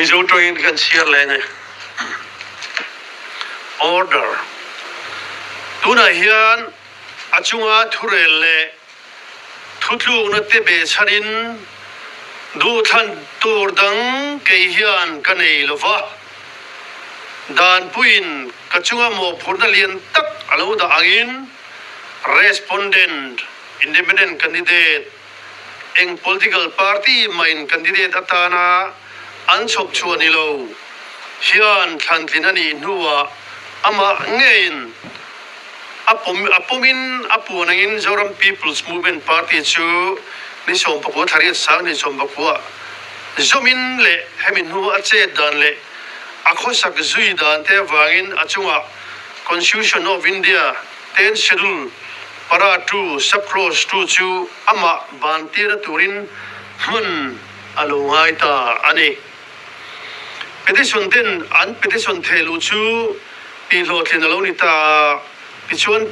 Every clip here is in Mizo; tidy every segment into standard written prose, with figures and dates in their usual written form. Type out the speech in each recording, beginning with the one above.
Mizo tawngin kan chhiar leh a ni. Order. Tunah hian a chunga thurel leh thutlukna te behchhanin duhthlan tur dang kei hian ka nei lo va, danpuiin ka chunga mawhphurhna lian tak a lo dah angin Respondent, Independent candidate, eng political party mahin candidate atana an chhawp chhuah ni lo hian thlantlin a nih hnuah amah ngeiin a pawm a pawmin a puan angin Zoram People's Movement Party chu ni 19 thla riat sang ni 19 zawmin leh hemi hnu a chet dan leh a khawsak zui dan te avangin a chungah Constitution of India Tenth Schedule Para 2 Sub-Clause 2 chu amah bantirna turin hman a lo ngai ta a ni. Petition ten an petition thehluh chu tihhlawhtlin a lo ni ta a, tichuan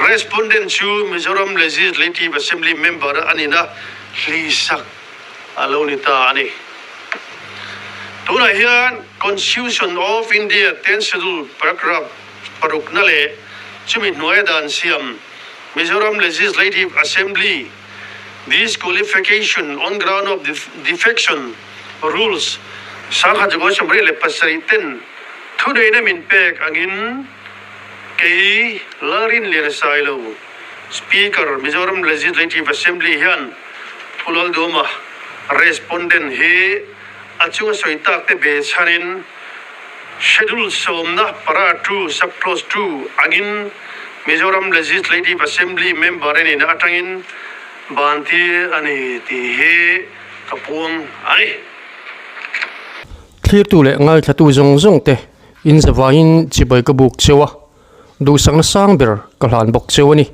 Respondent chu Mizoram Legislative Assembly member a nihna hlisak a lo ni ta a ni. Tunah hian Constitution of India Tenth Schedule Paragraph parukna leh chumi hnuaia dan siam Mizoram Legislative Assembly Disqualification on Ground of Defection Rules 1977 ten thuneihna min pek angin kei Lalrinliana Sailo, Speaker, Mizoram Legislative Assembly hian Pu Lalduma Respondent hi a chunga sawi tak te ve chhanin Schedule sawmna para 2 sub-clause 2 angin Mizoram Legislative Assembly member a nihna atangin ban tir a ni tih hi ka puang a ni. Thlirtu leh ngaithlatu zawng zawng te in zavaiin chibai ka buk cheu a, duhsakna sang ber ka hlan bawk cheu a ni.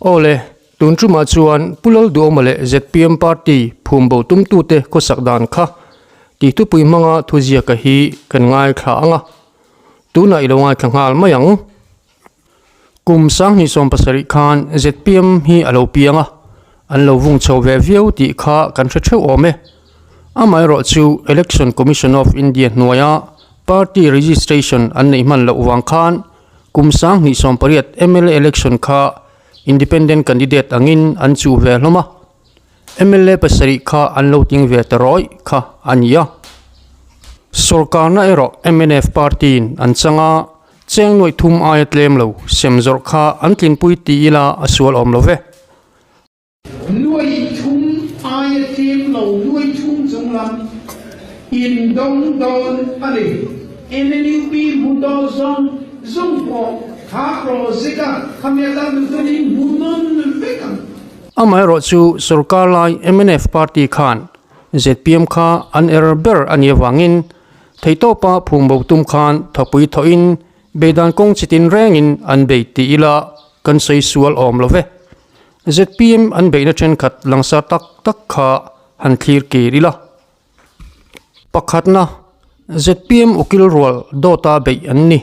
Aw le, tun tumah chuan Pu Lalduhawma leh zpm party phumbo tumtute khawsak dan kha tih thupui hmanga thuziaka hi kan ngaithla ang a, tunah i lo ngaithla nghal mai ang. Kum 2017 khan zpm hi a lo piang a, an lo vung chho ve viau tih kha kan hre theuh awm e. Amaherawhchu Election Commission of India hnuaia party registration an neih hman loh vang khan Kum 2018 mla election kha Independent candidate angin an chuh ve hlawm a, mla pasarih kha an lo ting ve ta rawih kha a ni a. Sorkarna erawh mnf party-in an chang a, cheng nuaih thum aia tlem lo sem zawrh kha an tlinpui ti ila a sual awm lo ve. Nuaih thum aia tlem lo nuaih thum chung lam in dawng dawn a ni. NLUP hmu dawn zawng zawng pawh kha project a khami atan duh chuan in hmu nawn vek ang. Amaherawhchu sorkar lai mnf party khan zpm kha an er ber a nih avangin theihtawpa phumbo tum khan thawpui thawhin beidan kawng chitin rengin an bei ti ila kan sawi sual awm lo ve. Zpm an beihna thenkhat langsar tak tak kha han thlir kir ila. Pakhatna, zpm ukil rual dawta beih an ni.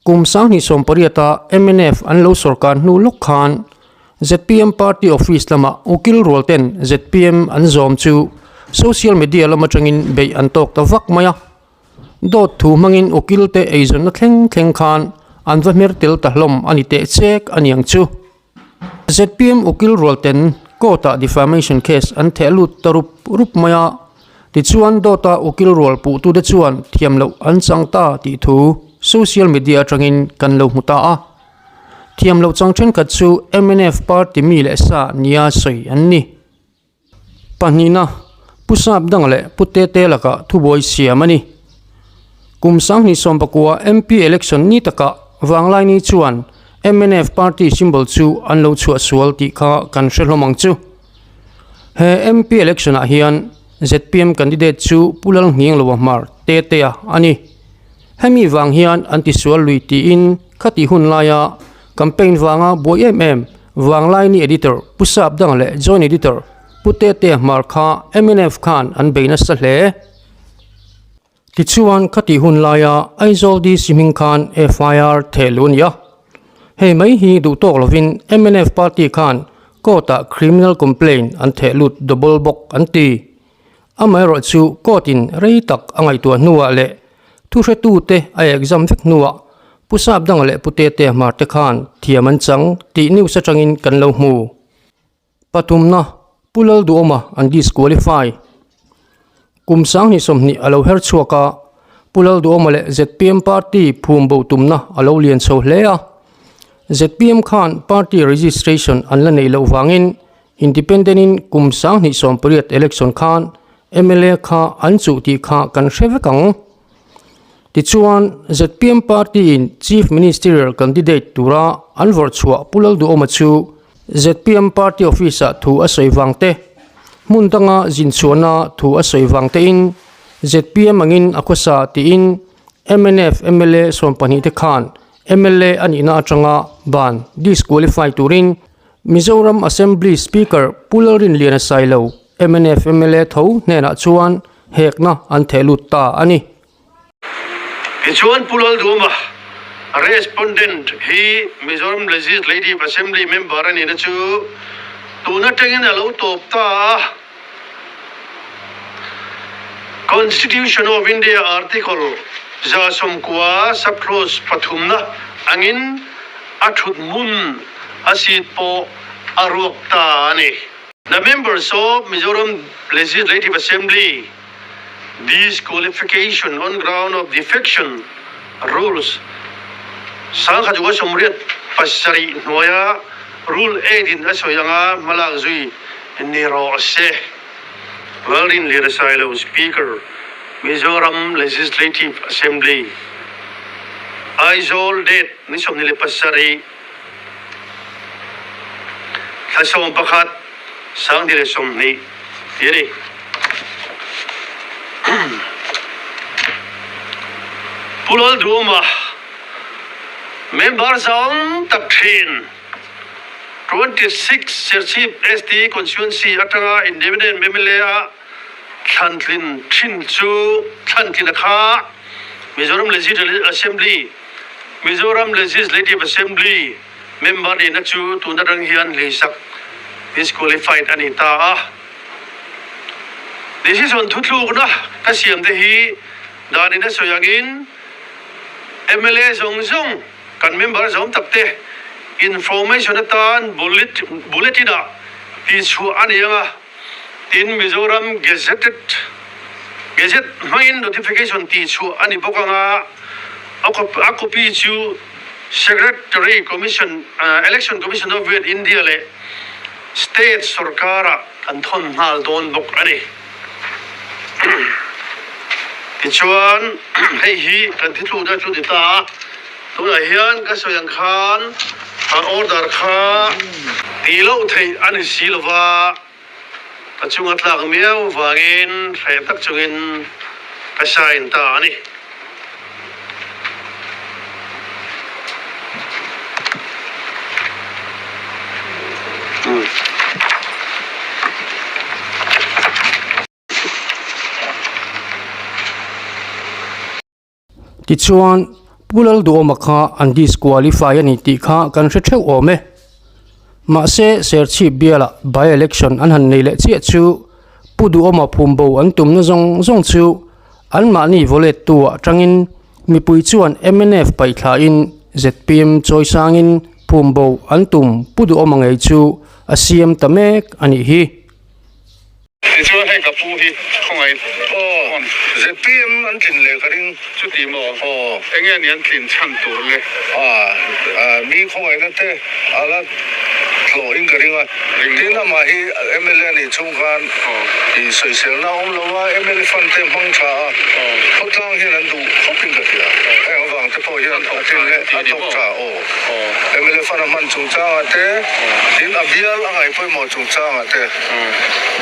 Kum 2018-a mnf an lo sorkar hnu lawk khan zpm party office lama ukil rual ten zpm an zawm chu social media lam atangin beih an tawk ta vak mai a. Dawt thu hmangin ukil te eizawnna thleng thleng khan an va hmer tel ta hlawm a ni teh chek a niang chu. Zpm ukil rual ten court ah defamation case an theh lut ta rup rup mai a, tichuan dawta ukil rual puhtute chuan thiam loh an chang ta tih thu social media atangin kan lo hmu ta a. Thiam loh chang thenkhat chu mnf party mi leh sa nia sawi an ni. Pahnihna, Pu Sap dang leh Pu Tete lakah thubuai siam a ni. Kum 2019 MP election ni takah Vanglaini chuan mnf party symbol chu an lo chhuah sual tih kha kan hre hlawm ang chu. He MP election ah hian zpm candidate chu Pu Lalnghinglova Hmar Tetea a ni. Hemi vang hian an tisual lui tiin khatih hun laia campaign vanga buai em em Vanglaini Editor Pu Sap Dang leh Joint Editor Pu Tetea Hmar kha mnf khan an bei nasa hle. Tichuan khatih hun laia Aizawl DC hming khan FIR theh luh a ni a. Hei mai hi duh tawk lovin mnf party khan court-ah criminal complaint an theh lut double bawk an ti. Amaherawhchu court in rei tak a ngaihtuah hnuah leh thuhretute a exam vek hnuah Pu Sapdanga leh Pu Tetea Hmar te khan thiam an chang tih news atangin kan lo hmu. Pathumna, Pu Lalduhawma an disqualify. Kum 2020 a lo her chhuak a, Pu Lalduhawma leh zpm party phum bo tumna a lo lian chho hle a. Zpm khan party registration an la neih loh vangin Independent in kum 2018 election khan mla kha an chuh tih kha kan hre vek ang. Tichuan, zpm party in Chief Ministerial candidate tura an vawrh chhuah Pu Lalduhawma chu zpm party office ah thu a sawi vang te, hmun danga zin chhuahna thu a sawi vang tein zpm angin a khawsa tiin mnf mla 12 te khan mla a nihna atanga ban disqualify turin Mizoram Assembly Speaker Pu Lalrinliana Sailo mnf mla tho hnenah chuan hekna an theh lut ta a ni. Tichuan Pu Lalduhawma, Respondent, hi Mizoram Legislative Assembly member a nihna chu tun atangin a lo tawp ta a. Constitution of India Article 190 sub-clause pathumna angin a thut hmun a seat pawh a ruak ta a ni. The members of Mizoram Legislative Assembly Disqualification on ground of defection rules 1987 hnuaia Rule 8 in a sawi anga hmalak zui ni rawh se. Lalrinliana Sailo, Speaker, Mizoram Legislative Assembly, Aizawl Date ni 27, thla 11, 2020 tih a ni. Pu Lalduhawma member zawng tak thin 26 Serchhip ST Constituency atanga Independent mla a thlantlin thin chu thlantlin a kha Mizoram Legislative Assembly Mizoram Legislative Assembly member nihna chu tun atang hian hleisak disqualified a ni ta a. Decision thuthlukna ka siam te hi danin a sawi angin mla zawng zawng kan member zawm tak te information atan bulletin ah tihchhuah a ni ang a, tin Mizoram Gazetted Gazette hmangin notification tihchhuah a ni bawk ang a, a copy chu Secretary Commission Election Commission of India leh State sorkara kan thawn nghal dawn bawk a ni. Tichuan hei hi kan thithlukna chu ni ta a, tunah hian ka sawi ang khan a order kha tih loh theih a ni si lo va, ka chunga tlak miau vangin hreh tak chungin ka sign ta a ni. Tichuan, Pu Lalduhawma kha an disqualify a ni tih kha kan hre theuh awm e. Mahse, Serchhip bialah by-election an han nei leh chiah chu Pu Duhawma phumbo an tumna zawng zawng chu anmahni vawlettu ah tangin mipui chuan mnf paihthlain zpm chawisangin phumbo an tum Pu Duhawma ngei chu a siam ta mek a nih hi. Tichuan hei ka pu hi khawngaih aw. Zpm an tlin leh ka ring. Chuti maw? Aw. Enge ni an tlin chhan tur le? Aw, mi khawngaihna te a la hlawh in ka ring a. Tin amah hi mla nih chhung khan i sawiselna a awm lo a, mla fund te hmang tha a, khawtlang hian an duh khawp in ka hria. Heng avang te pawh hian a tlin leh a thawk tha aw. Mla fund a hman chungchangah te, tin a bial a ngaih pawimawh chungchangah te.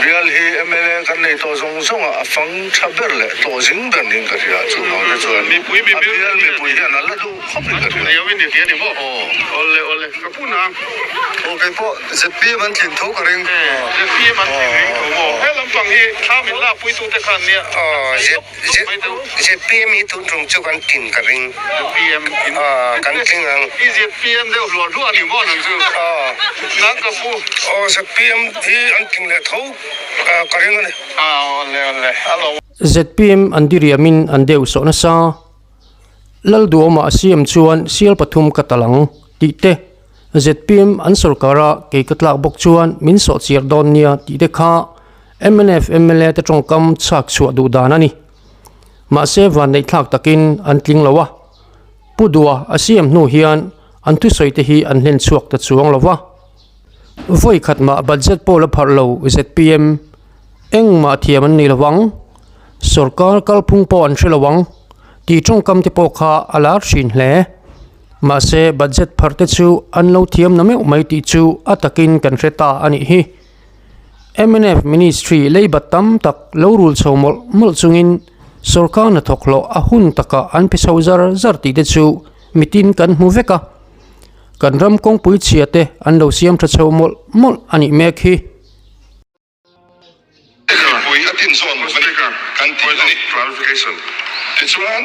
Bial hi mla kan nei tawh zawng zawng a, a fang tha ber leh tawh zing ber niin ka hria. Chuvang te chuan a bial mipui hian an la duh khawp in ka hria. Aw. Awle awle ka pu nang. Aw kei pawh zpm an tlin tho ka ring. Zpm an tlin ring tho maw? He lampang hi thla min lakpui tute khan nia. Aw zpm hi tun tum chu kan tlin ka ring. ZPM in Kan tling ang. I ZPM deuh hluah hluah ni maw nang chu? Nang ka pu. Aw ZPM hi an tling leh tho ka ring a ni. Awle awle a lo. ZPM an diriamin an deuh sawh nasa. Lalduhawmah a siam chuan sial pathum ka tal ang tih te, ZPM an sorkar a kei ka tlak bawk chuan min sawh chiar dawn nia tih te kha mnf mla te tawngkam chhak chhuah duh dan a ni. Mahse vanneih thlak takin an tling lo a, Pu Dua a siam hnu hian an thusawi te hi an hlen chhuak ta chuang lo va. Vawi khat mah budget pawh la pharh lo ZPM engmah thiam an nei lo vang, sorkar kalphung pawh an hre lo ang tih tawngkam te pawh kha a lar thin hle. Mahse budget pharh te chu an lo thiam na meuh mai tih chu a takin kan hre ta a nih hi. Mnf ministry leibat tam tak lo rul chho mawlh mawlh chungin sorkar hnathawk hlawh a hun takah an pe chho zar zar tih te chu mitin kan hmu vek a. Kan ram kawngpui chhia te an lo siam tha chho mawlh mawlh a nih mek hi. Mipui a tin zawn a ni kan ti a ni. Tichuan,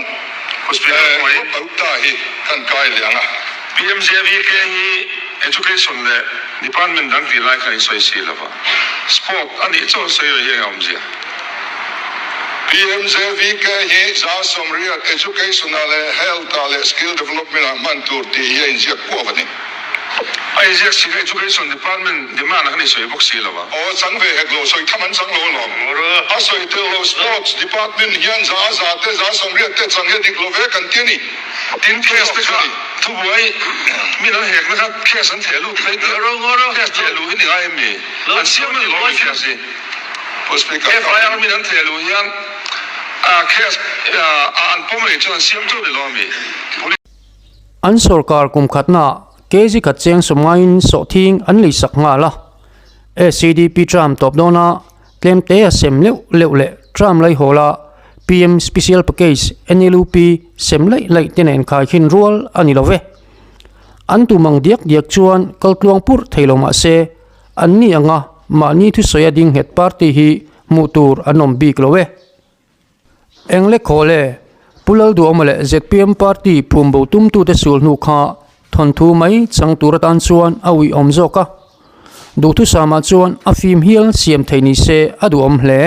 Auta hi kan kai leh ang a. PMJVK hi Education leh Department dang tih lai khan in sawi si lova, Sport a nih chuan sawi ve hi eng a awmzia? PMJVK hi 80% Education-ah leh Health-ah leh Skill Development-ah hman tur tih hi a inziak kuau a ni. A inziak si kha Education Department demand-ah khan i sawi bawk si lo a. Aw, chang ve hek lo, sawi tham an chang lo alawm. A sawi tel lo, Sports Department hian za a za te, 80% te chang hi a dik lo ve kan ti a ni. Tin, case te kha thubuai min an hekna kha case an theh lut phei tih a, case theh luh hi ni ngai em mi? An siam a ni lo mi case hi? FIR min an theh luh hian case a an pawm rih chuan an siam chu ni lo a mi? An sorkar kum khatna kg khat cheng sawm ngaiin sawhthing an lei sak nghal a. SCDP tram tawp dawna tlem te a sem leuh leuh leh tram lai hawl a PM Special Package NLUP sem laih laih te nen khaikhin rual a ni lo ve. An tum ang diak diak chuan kaltluang purh thei lo mah se An ni anga mahni thusawi a ding nghet party hi hmuh tur an awm bik lo e. Engle khawl e, Pu Lalduhawma leh zpm party phum bo tumtute sul hnu kha thawnthu mai chang tur atan chuan a uiawm zawk a. Duhthusamah chuan a fim hial siam thei ni se a duhawm hle.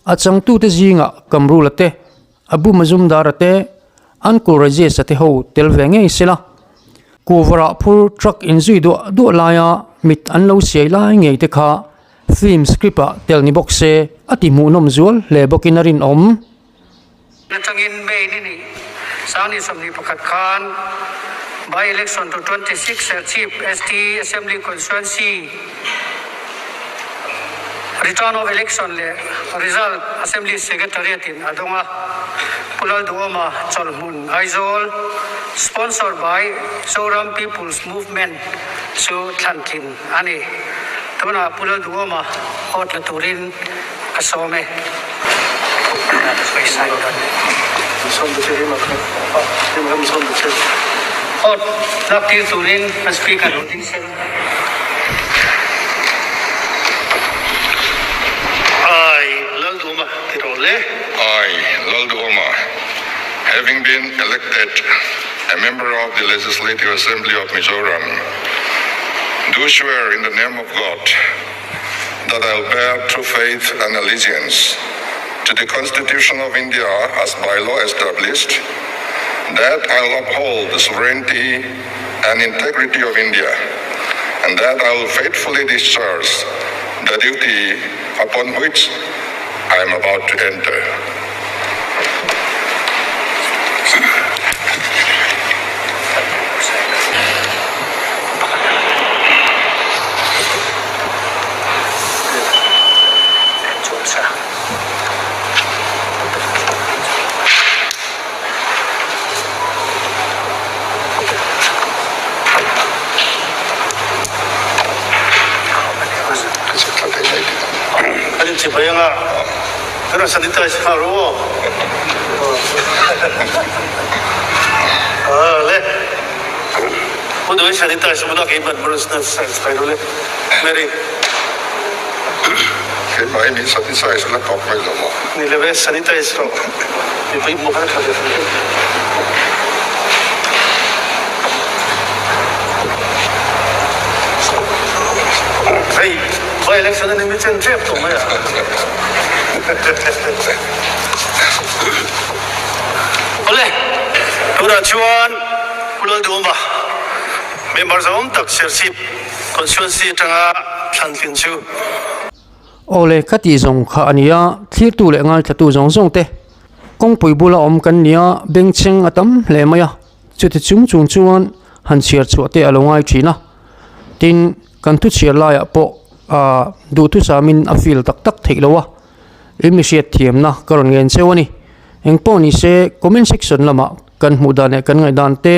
A changtute zingah Kamrula te, Abu Mazumdara te, Uncle Rajesh-a te ho tel ve ngei sela. Kuvarah phur truck inzui duah duah laia mit an lo siai lai ngei te kha film script ah tel ni bawk se a ti hmuhnawm zual hle bawkin a rinawm. Atangin May ni nih 2021 khan by election to 26 Serchhip ST Assembly Constituency Return of Election leh Result Assembly Secretariat in a dawng a, Pu Lalduhawma Chawlhmun Aizawl, Sponsored by Zoram People's Movement chu thlan thin a ni. Tunah Pu Lalduhawma vote la turin ka sawm e. Vote lak tir turin kan Speaker lo ding sen. I, Lalduhawma ti rawh le. I, Lalduhawma, having been elected a member of the Legislative Assembly of Mizoram, do swear in the name of God that I will bear true faith and allegiance to the Constitution of India as by law established, that I will uphold the sovereignty and integrity of India, and that I will faithfully discharge the duty upon which I am about to enter. Kan in chibai anga kan rawn sanitize nghal ru aw. Le Pu Duhi sanitize hmuna keimah rawn sanitize ru le Mary. Keimah hi min sanitize la tawp mai lo maw? Ni lo e, sanitize rawh. Mipui hmuh kha ka tha ve. By election a ni mi chen tep tawh mai a. Awle, tunah chuan Pu Lalduhawma member zawng tak Serchhip constituency atanga thlantlin chu. Awle, ka tih zawng kha a nia, thlirtu leh ngaithlatu zawng zawng te kawngpui bula awm kan nia, bengchheng a tam hle mai a, chuti chung chung chuan han chhiar chhuah te a lo ngai thin a, tin, Kan thu chhiar laiah pawh ah duhthusamin a feel tak tak theih lo a, i mi hriat thiamna ka rawn ngen cheu a ni. Engpawh ni se comment section lamah kan hmuh dan leh kan ngaihdan te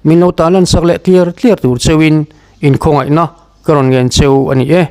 min lo tan lan sak leh tliar tliar tur cheuin inkhawngaihna ka rawn ngen cheu a ni e.